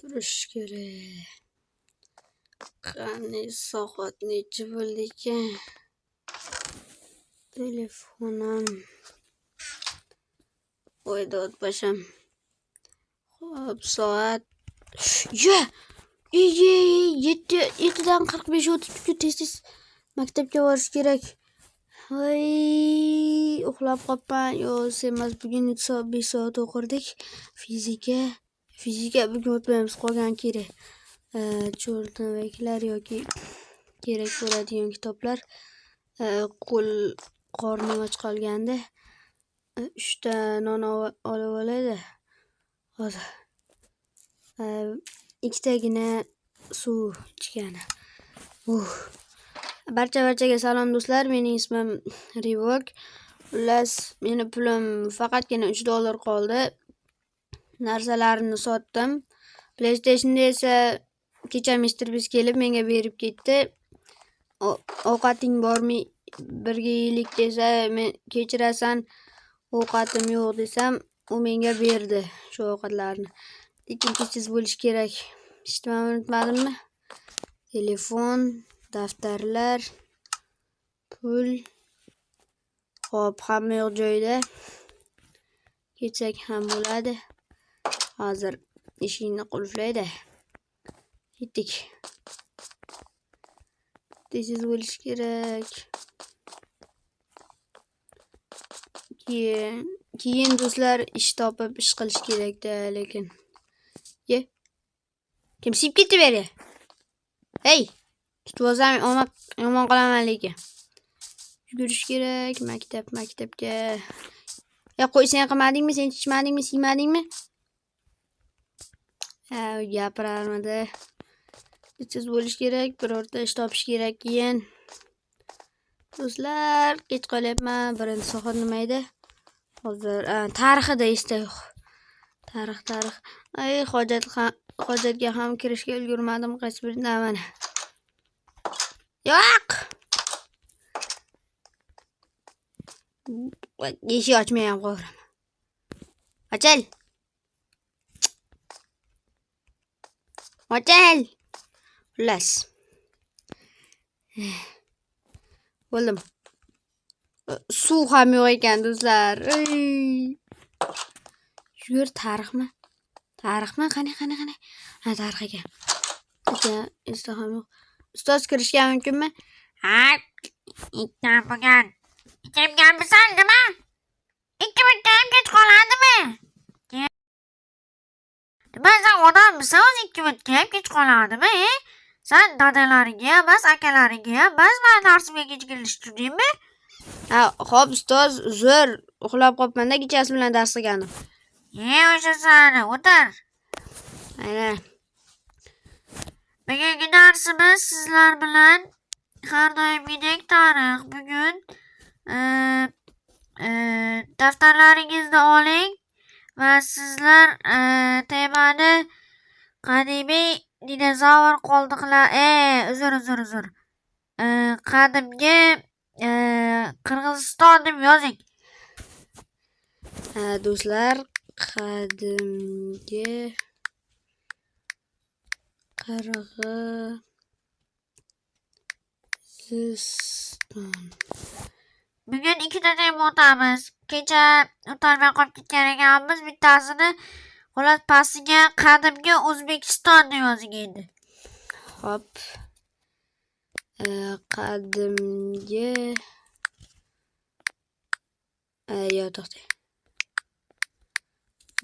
Turish kerak. Qani, soat nechi bo'ldi ekan? Telefonim. Voy dod boshim. Xo'p, soat. Ya! Iye, 7:45 o'tibdi-ku, tez-tez maktabga borish kerak. Voy, uxlab qolibman. Yo'q, emas, bugun 3 soat, 5 soat o'qirdik. Fizika, fizika bugun o'tmaymiz, qolgani kerak. Cho'rtavaklar yoki kerak bo'ladigan kitoblar. Qo'l qornim och qolgandi. 3 ta non olib oladi. Hozir. Ikkitagina suv ichgani. Barcha-barchaga salom, do'stlar. Mening ismim Revok. Xullas, meni pulim faqatgina 3 dollar qoldi. Narsalarimni sotdim. PlayStation'da esa kecha Mr. Beast kelib menga berib ketdi. Ovqating bormi, birga yeylik desa, men kechirasan, ovqatim yo'q desam, u menga berdi shu ovqatlarni. Lekin tez-tez bo'lishi kerak. Hech nimani unutmadimmi? Telefon, daftarlar, pul. Xo'p, hamma yoq joyida. Ketsak ham bo'ladi. Hozir eshikni qulflaydi. Ketdik. Tez-tez bo'lishi kerak. Keyin do'stlar, ish topib ish qilish kerak-da, lekin. Ye. Kim siyib ketdi bu yerga? Hey! Tutib olsam yomon qilaman lekin. Yugurish kerak maktab, maktabga. Ya qo'y, sen qilmadingmi? Sen ichmadingmi? Siymadingmi? Ha, gapirarmidi. Tez bo'lish kerak, birorta ish topish kerak keyin. Do'stlar, kech qolyapman. Birinchi soat nima edi? Hozir tarixida esda yo'q. Tarix, tarix. Ay, hojat ham, hojatga ham kirishga ulgurmadim. Qaysi biridan mana. Yo'q. Eshik ochmay ham qo'yaveraman. Ochil. Ochil. Xullas. Bo'ldim. Suv ham yo'q ekan, do'stlar. Ey. Yugur, tarixmi? Tarixmi? Qani, qani, qani. Ha, tarix ekan. Lekin esda ham yo'q. Ustoz, kirishga mumkinmi? Ha, ikki bugun. Ichimganmisan nima? 2 minutda ham kech qoladimi? Nima, sen odammisan o'zi, 2 minutga ham kech qoladimi? E? Sen dadalaringga emas, akalaringga emas, mani darsimga kech kelishdingmi? Ha, xo'p, ustoz, uzr, uxlab qolibman-da, kechasi bilan dars qilgandim. E, o'sha sani, o'tir. Ana. Bugungi darsimiz sizlar bilan har doimgidek tarix. Bugun daftarlaringizni oling va sizlar temani qadimiy dinozavr qoldiqlar, uzr, uzr, uzr. Qadimgi Qirg'iziston deb yozing. Ha, do'stlar, qadimgi Qirg'iziston. Bugun ikkita tema o'tamiz. Kecha o'tolmay qolib ketgan ekanmiz bittasini. Xullas, pastiga qadimgi O'zbekiston deb yozing endi. Xo'p. Qadimgi yo'q, to'xtang.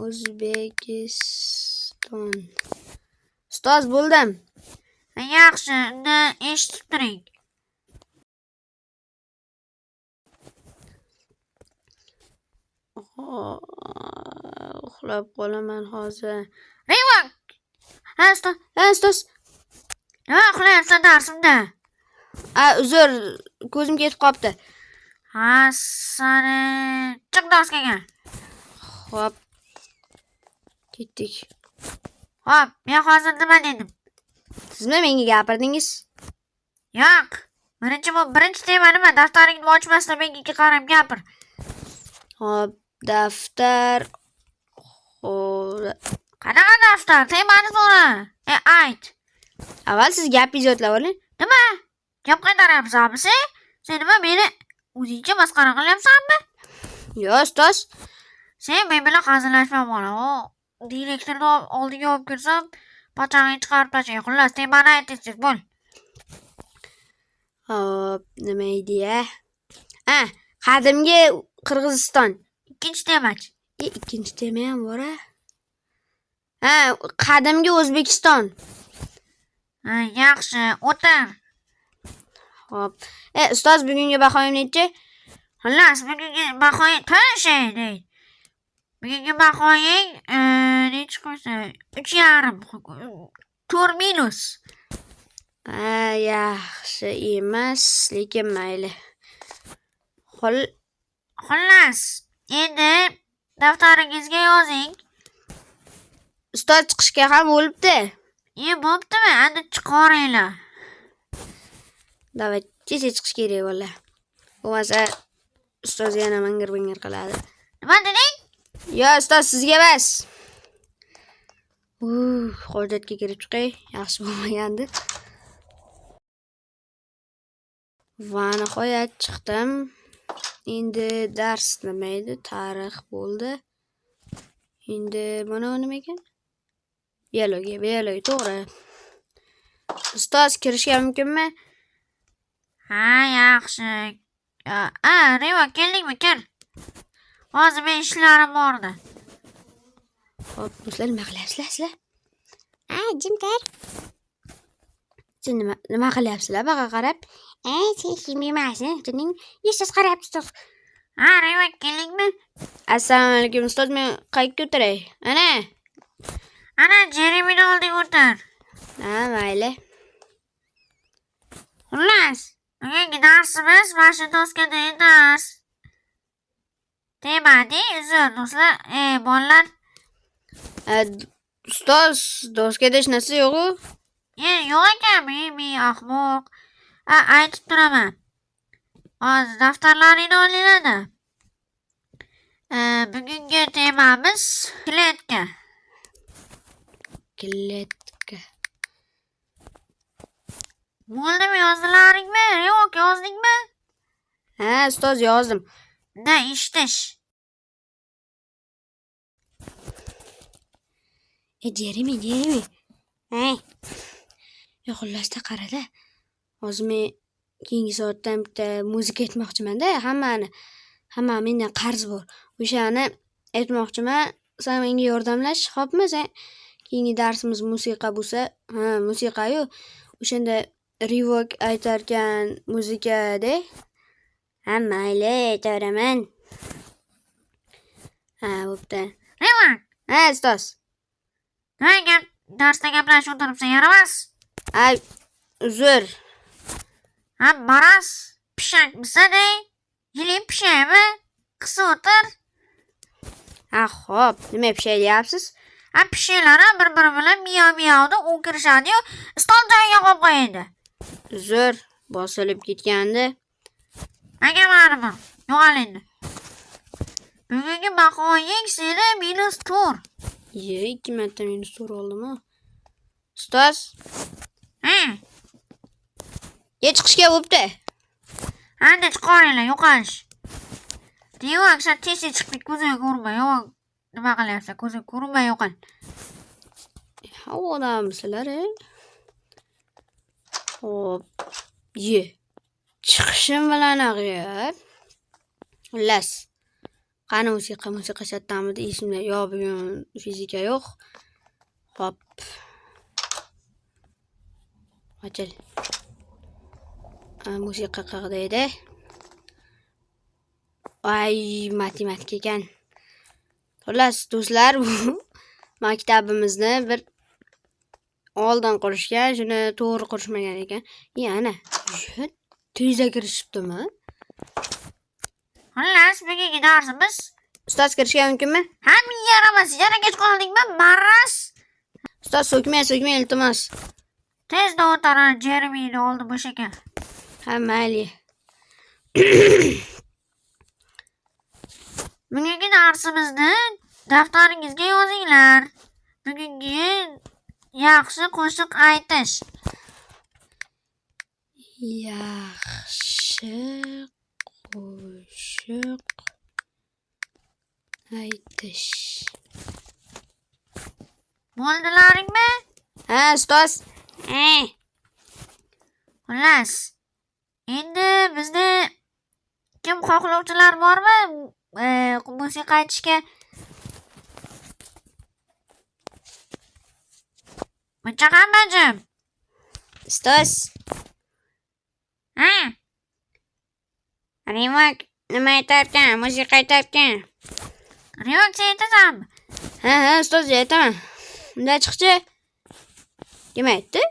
O'zbekiston. Ustoz, bo'ldim. Yaxshi, unda eshitib turing. Uxlab qolaman hozir. Revok! Ha, ustoz. Ha, ustoz. Nima uxlayapsan darsimda? A, uzr, ko'zim ketib qolibdi. Ha, sani chiq doskaga. Xo'p. Ketdik. Xo'p, men hozir nima dedim? Sizmi menga gapirdingiz? Yo'q. Birinchi bu birinchi tema nima? Daftaringni ochmasdan menga qarab gapir. Xo'p, daftar. Xo'p. Qanaqa daftar? daftar? Temani so'ra. Ayt. Avval siz gapingizni yodlab oling. Nima? Gap qaytaryapsanmi sen? Sen nima meni o'zingcha masxara qilyapsanmi? Yo, ustoz. Sen men bilan hazillashma bola. O direktorni oldiga olib kirsam, pachangni chiqarib tashlaydi. Xullas, temani ayt tez bo'l. Hop, nima edi ya? Ha, qadimgi Qirg'iziston. Ikkinchi temachi. Ikkinchi tema ham bor a. Ha, qadimgi O'zbekiston. Ha, yaxshi, o'tir. Hop. Ustoz, bugungi bahoyim nechi? Xullas, bugungi bahoying to'shay deydi. Bugungi bahoying nechi qo'ysa? 3,5. 4 minus. Ha, yaxshi emas, lekin mayli. Xullas, endi daftaringizga yozing. Ustoz, chiqishga ham bo'libdi. Bo'ptimi? Endi chiqaveringlar. Давай, tez chiqish kerak bola. Bo'lmasa ustoz yana mingir-mingir qiladi. Nima deding? Yo, ustoz, sizga emas. Hojatga kirib chiqay. Yaxshi bo'lmagandi. Va nihoyat chiqdim. Endi dars nima edi? Tarix bo'ldi. Endi mana bu nima ekan? Biologiya, biologiya, to'g'ri. Ustoz, kirishga mumkinmi? Ha, yaxshi. A, Reva, keldingmi? Kir. Hozir men ishlarim bordi. Hop, do'stlar, nima qilyapsizlar sizlar? A, jim tur. Sen nima qilyapsizlar? Baqa qarab. Sen kim emassan? Sening yuzsiz qarayapsiz. Ha, Reva, keldingmi? Assalomu alaykum ustoz, men qayerga o'tiray? Ana. Ana, Jeremini oldiga o'tir. Ha, mayli. Xullas, bugungi darsimiz mana shu doskadagi dars. Tema dey, uzr do'stlar, bolalar. Ustoz, doskada hech narsa yo'q-u. Yo'q ekan, men ahmoq. Ha, aytib turaman. Hozir daftarlaringni olinglar-da. Bugungi temamiz kletka. Kletka. Bo'ldimi, yozdilaringmi? Yo'q, yozdingmi? Ha, ustoz, yozdim. Da, eshitish. Jeremy, Jeremy. Hey. Xullasda qarada. Hozir men keyingi soatdan bitta muzika aytmoqchiman-da, hamma mendan qarz bor. O'shani aytmoqchiman. Sen menga yordamlash, xo'pmi? Sen keyingi darsimiz musiqa bo'lsa, ha, musiqa-yu, o'shanda rivok aytarkan muzikada. Ha, mayli, aytaveraman. Ha, bo'pti. Rivok. Ha, ustoz. Nima gap? Darsda gaplashib o'tiribsan, yaramas. Ay, uzr. Ha, maraz, pishakmisan, ey? Yiling pishaymi? Qisib o'tir. Ha, xo'p, nima pishak deyapsiz? Ha, pishaklar ham bir-biri bilan miyav-miyav deb o'kirishadi-yu, stol joyiga qo'yib qo'yadi. Uzr, bosilib ketgandi. Menga baribir, yo'qol endi. Bugungi bahoying seni -4. Ye, 2 marta -4 oldim-a. Ustoz. Ha. Chiqishga bo'pti. Endi chiqaveringlar, yo'qolish. Demak, sen tez tez chiqib ket, ko'zingga ko'rinma, yomon nima qilyapsan, ko'zingga ko'rinma, yo'qol. Ha, odamsizlar, e? Xo'p. Ye. Chiqishim bilan ag'yar. Xullas. Qani musiqa, musiqa chatdamidi esimda yo'q, bugun fizika yo'q. Xo'p. Ochil. Musiqa qayerda edi? Ay, matematika ekan. Xullas, do'stlar, bu maktabimizni bir oldin qurishgan, shuni to'g'ri qurishmagan ekan. Ana, tezda kirishibdimi? Xullas, bugungi darsimiz Ustoz, kirishga mumkinmi? Ha, yaramas, yana kech qoldingmi? Maraz. Ustoz, so'kmang, so'kmang, iltimos. Tezda o'tar, Jeremini oldi bo'sh ekan. Ha, mayli. Bugungi darsimizni daftaringizga yozinglar. Bugungi yaxshi qo'shiq aytish. Yaxshi qo'shiq aytish. Bo'ldilaringmi? Ha, ustoz. Xullas, endi bizda kim xohlovchilar bormi? Musiqa aytishga. Buncha hammajim. Ustoz. Ha, Revak nima aytarkan? Musiqa aytarkan. Rivok, sen aytasanmi? Ha, ustoz, aytaman. Unda chiqchi. Kim aytdi?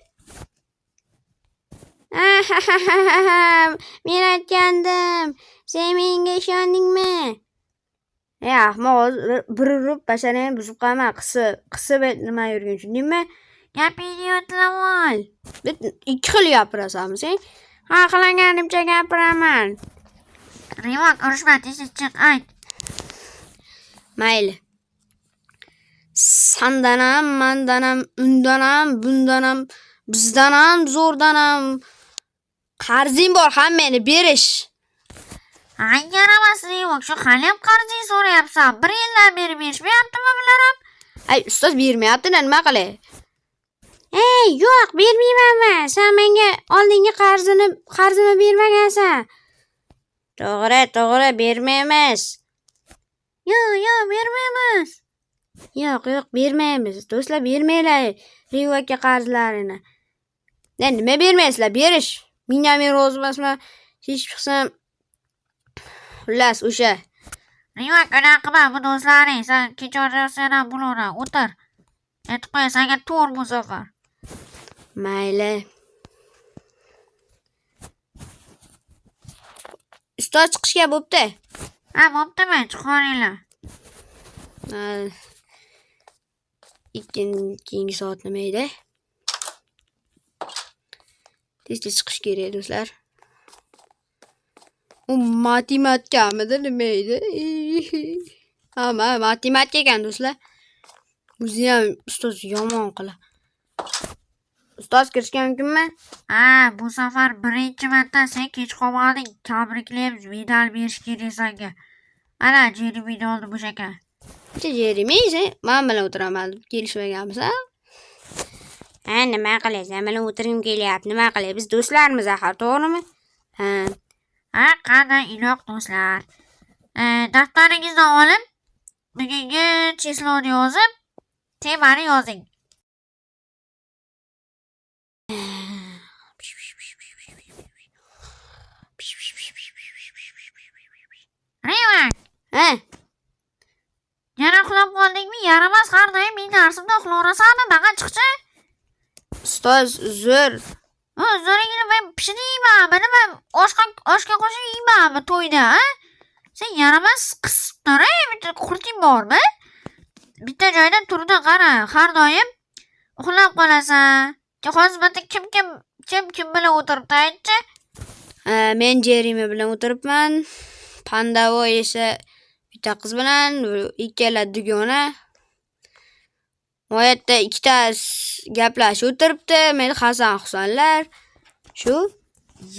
Men aytgandim. Sen menga ishondingmi? Ey ahmoq, hozir bir urib basharangni buzib qo'yaman. Qisib, qisib nima yurgin, tushundingmi? Gapingni yodlab ol. Ikki xil gapirasanmi sen? Xohlaganimcha gapiraman. Rivok, urushma, tez chiq, ayt. Mayli. Sandan ham, mandan ham, undan ham, bundan ham, bizdan ham, zo'rdan ham qarzing bor hammani berish. Ay, yaramas Rivok, shu haliyam qarzing so'rayapsan. Bir yildan beri berishmayaptimi bular ham? Ay, ustoz bermayapti, nima qilay? Ey, yo'q, bermayman. Sen menga oldingi qarzimni bermagansan. To'g'ri, to'g'ri, bermaymiz. Yo'q, yo'q, bermaymiz. Yo'q, yo'q, bermaymiz. Do'stlar, bermanglar Rivakka qarzlarini. Ne, nima bermaysizlar? Berish. Menga men rozi emasman. Hech chiqsam, xullas o'sha. Rivok, unaqa qilma, bu do'stlaring. Sen kechaversan ham bo'laveradi. O'tir. Aytib qo'y, senga to'rt bu safar. Mayli. Ustoz chiqishga bo'pti. Ha, bo'ptimi? Chiqaveringlar. Keyingi soat nima edi? Tez-tez chiqish kerak do'stlar. U matematikamidi nima edi? Ha, matematika ekan do'stlar. O'zi ham ustoz yomon qiladi. Ustoz kirishga mumkinmi? Ha, bu safar birinchi marta sen kech qolmading. Tabriklaymiz, medal berish kerak senga. Ana, Jeremini oldi bo'sh ekan. Jeremy, sen men bilan o'tiraman deb kelishmaganmisan? Ha, nima qilay? Sen bilan o'tirgim kelyapti. Nima qilay? Biz do'stlarmiz axir, to'g'rimi? Ha. Ha, qanday iliq do'stlar. Daftaringizni olib, bugungi chisloni yozib, temani yozing. Rivak, Ha, yana uxlab qoldingmi? Yaramas, har doim mening darsimda uxlayverasanmi? Menga chiqchi. Ustoz, uzr. Zo'ringni men pishirib yeymanmi? Nima, oshga qo'shib yeymanmi to'yda, ha? Sen yaramas qisib tur, bitta qurting bormi? Bitta joyda turdi, qara, har doim uxlab qolasan. Hozir bitta kim bilan o'tiribdi, aytchi? Men Jeremy bilan o'tiribman. Pandavo esa bitta qiz bilan, ikkala dugona. U yerda ikkita gaplashib o'tiribdi. Men Hasan Husanlar. Shu.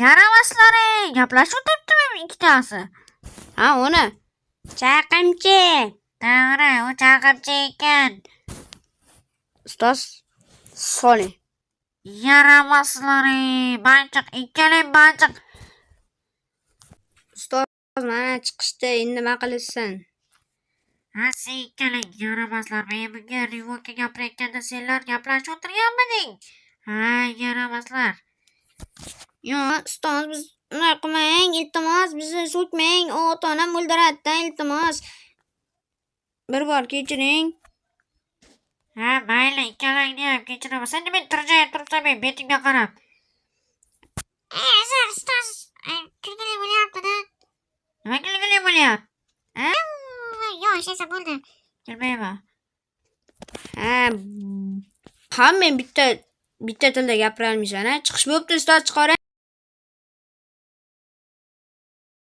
Yaramaslar, gaplashib o'tiribdimi ikkitasi? Ha, uni. Chaqimchi. To'g'ri, u chaqimchi ekan. Ustoz, soling. Yaramaslar, banchiq, ikkalang banchiq. Ustoz, mana chiqishdi, endi nima qilishsin? Ha, sen ikkalang yaramaslar. Men bunga Rivokka gapirayotganda senlar gaplashib o'tirganmiding? Ha, yaramaslar. Yo'q, ustoz, biz unday qilmang, iltimos, bizni so'kmang, ota-onam o'ldiradi-da, iltimos. Bir bor kechiring. Ha, mayli, ikkalangni ham kechiraman. Sen nima tirjayib turibsan men betingga qarab? Ey, ustoz, kulgili bo'lyapti-da. Nima kulgili bo'lyapti? Ha? Yo'q, hech narsa bo'ldi. Kulmayman. Ha, hammang bitta tilda gapira olmaysan, ha? Chiqish bo'pti, ustoz, chiqaring.